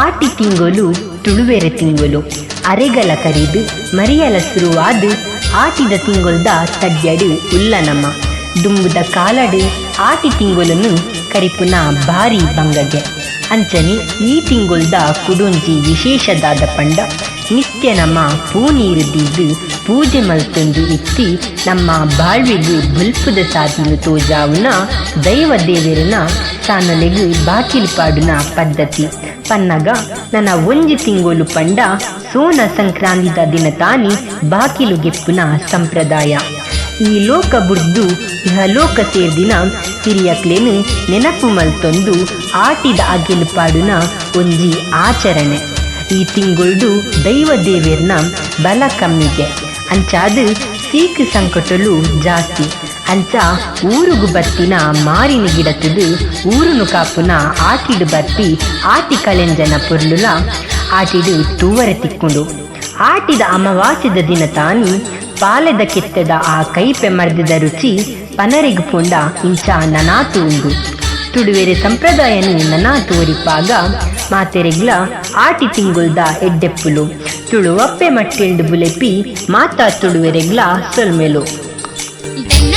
ಆಟಿ ತಿಂಗೊಲು ತುಳುವೆರೆ ತಿಂಗೊಲು. ಅರೆಗಲ ಕರಿದ್ ಮರಿಯಲ ಸುರುವಾದ್ ಆಟಿದ ತಿಂಗೊಲ್ದ ತಡ್ಯಡ್ ಉಲ್ಲ ನಮ. ದುಂಬುದ ಕಾಲಡ್ ಆಟಿ ತಿಂಗೊಲುನು ಕರಿಪುನ ಬಾರಿ ಬಂಗಗೆ. ಅಂಚನೆ ಈ ತಿಂಗೊಲ್ದ ಕುಡೊಂಜಿ ವಿಶೇಷ ದಾದ ಪಂಡ ನಿತ್ಯ ನಮ ಪೂ ನೀರ್ ದೀದ್ ಪೂಜೆ ಮಲ್ತೊಂದು ಇತ್ತಿ ನಮ್ಮ ಬಾಳ್ವೆಗ್ ಬೊಲ್ಪುದ ಸಾದಿನ್ ತೋಜಾವುನ ದೈವ ದೇವೆರೆನ ಸಾನೊಲೆಗ್ ಬಾಕಿಲ್ ಪಾಡುನ ಪದ್ಧತಿ. ಪನ್ನಗ ನನ ಒಂಜಿ ತಿಂಗೊಲು ಪಂಡ ಸೋನ ಸಂಕ್ರಾಂದಿದ ದಿನತಾನಿ ಬಾಕಿಲು ಗೆಪ್ಪುನ ಸಂಪ್ರದಾಯ. ಈ ಲೋಕ ಬುಡ್ದು ಇಹಲೋಕ ಸೇರ್ದಿನ ಹಿರಿಯಕ್ಲೆನ್ ನೆನಪು ಮಲ್ತೊಂದು ಆಟಿದ ಅಗೆಲ್ ಪಾಡುನ ಒಂಜಿ ಆಚರಣೆ. ಈ ತಿಂಗೊಲ್ಡು ದೈವ ದೇವೆರ್ನ ಬಲ ಕಮ್ಮಿಗೆ ಅಂಚಾದ್ ಸೀಕ್ ಸಂಕಟೊಲು ಜಾಸ್ತಿ. ಅಂಚ ಊರುಗು ಬತ್ತಿನ ಮಾರಿನ್ ಗಿಡತ್ದ್ ಊರುನು ಕಾಪುನ ಆಟಿಡ್ ಬರ್ಪಿ ಆಟಿ ಕಳೆಂಜನ ಪೊರ್ಲುಲ ಆಟಿಡ್ ತೂವರೆ ತಿಕ್ಕುಂಡು. ಆಟಿದ ಅಮವಾಸ್ಯೆದ ದಿನತಾನಿ ಪಾಲೆದ ಕೆತ್ತೆದ ಆ ಕೈಪೆ ಮರ್ದ್ದ ರುಚಿ ಪನರೆಗ್ ಪೋಂಡ ಇಂಚ ನನಾತ್ ಉಂಡು. ತುಳುವೆರೆ ಸಂಪ್ರದಾಯನ್ ನನಾತ್ ಒರಿಪಾಗ ಮಾತೆರೆಗ್ಲ ಆಟಿ ತಿಂಗೊಲ್ದ ಎಡ್ಡೆಪ್ಪುಲು. ತುಳುವಪ್ಪೆ ಮಟ್ಟೆಲ್ಡ್ ಬುಲೆಪಿ ಮಾತಾ ತುಳುವೆರೆಗ್ಲ ಸೊಲ್ಮೆಲು. ಬೆನ್ನ